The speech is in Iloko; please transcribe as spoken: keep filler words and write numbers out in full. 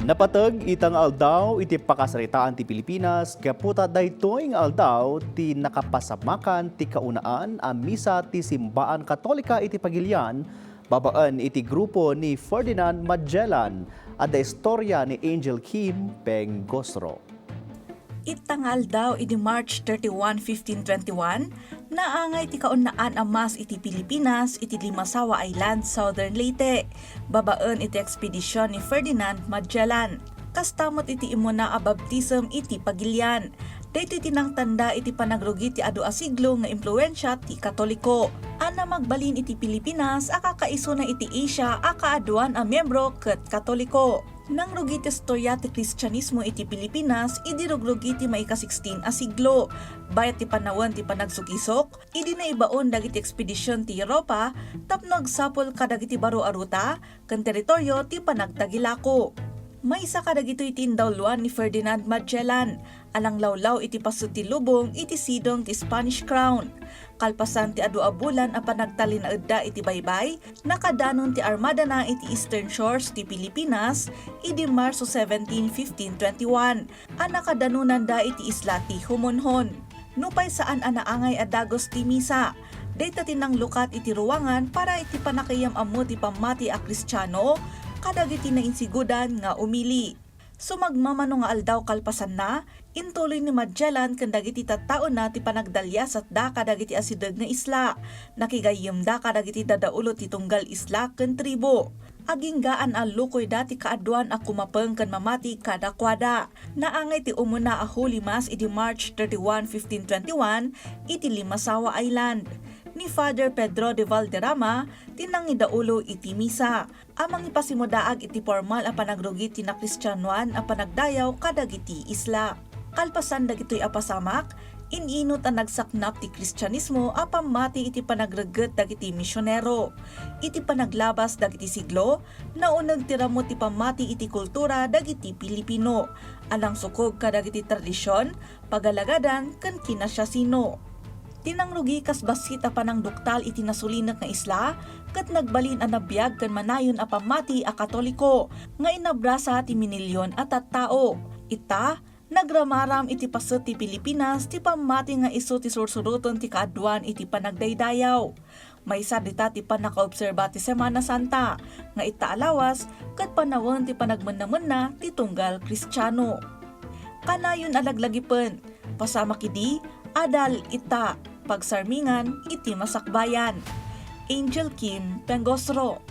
Napateg ita nga aldaw iti pakasaritaan ti Pilipinas gapu ta daytoy nga aldaw ti nakapasamakan ti kaunaan a misa ti simbaan Katolika iti pagilian babaen iti grupo ni Ferdinand Magellan. Adda istorya ni Angel Kim Pengosro. Ita nga aldaw idi March thirty-one, fifteen twenty-one, naangay ti kaunaan a Mass iti Pilipinas iti Limasawa Island, Southern Leyte, babaen iti ekspedisyon ni Ferdinand Magellan. Kasta met iti immuna a baptism iti pagilian. Daytoy ti nangtanda iti panagrugi ti adu a siglo nga impluensia ti Katoliko. Ana magbalin iti Pilipinas a kakaisuna iti Asia a kaaduan a miyembro ket Katoliko. Nangrugi ti istoria ti Kristianismo iti Pilipinas idi rugrugi ti maika-sixteen a siglo, bayat ti panawen ti panagsukisok, idi naibaon dagiti ekspedisyon ti Europa tapno agsapul kadagiti baro a ruta ken teritorio ti panagtagilako. Maysa kadagitoy ti indauloan ni Ferdinand Magellan a nanglawlaw iti paset ti lubong iti sidong ti Spanish Crown. Kalpasan ti adu a bulan a panagtalinaedda iti baybay, nakadanon ti armadana iti eastern shores ti Pilipinas idi Marso seventeen, fifteen twenty-one, a nakadanonanda iti isla ti Homonhon. Nupay saan a naangay a dagus ti misa, dayta ti nanglukat iti ruangan para iti pannakaiyam-ammo ti pammati a Kristiano kadagiti nainsigudan nga umili. Sumagmamano nga aldaw kalpasanna, intuloy ni Magellan ken dagiti tattaona ti panagdaliasatda kadagiti asideg nga isla. Nakigayyemda kadagiti dadaulo ti tunggal isla ken tribu. Aginggaan a lukoyda ti kaaduan a kumapeng ken mamati kadakuada. Naangay ti umuna a Holy Mass idi March thirty-one, fifteen twenty-one, iti Limasawa Island. Ni Father Pedro de Valderrama ti nangidaulo iti misa a mangipasimudaag iti pormal a panagrugi ti nakristianoan a panagdayaw kadagiti isla. Kalpasan dagitoy a pasamak, in-inut a nagsaknap ti Kristianismo a pammati iti panagregget dagiti misionero. Iti panaglabas dagiti siglo, nauneg ti rammo ti pammati iti kultura dagiti Pilipino a nangsukog kadagiti tradision, pagalagadan, ken kinasiasino. Ti nangrugi kas bassit a panangduktal iti nasulinek nga isla, ket nagbalin a nabiag ken manayon a pammati a Katoliko nga inabrasa ti minilyon a tattao. Ita, nagramaram iti paset ti Pilipinas ti pammati nga isu ti sursuroten ti kaaduan iti panagdaydayaw. Maysa dita ti pannakaobserba ti Semana Santa, nga ita a lawas ket panawen ti panagmennamenna ti tunggal Kristiano. Kanayon a laglagipen, pasamak idi, adal ita, pagsarmingan iti masakbayan. Angel Kim Pengosro.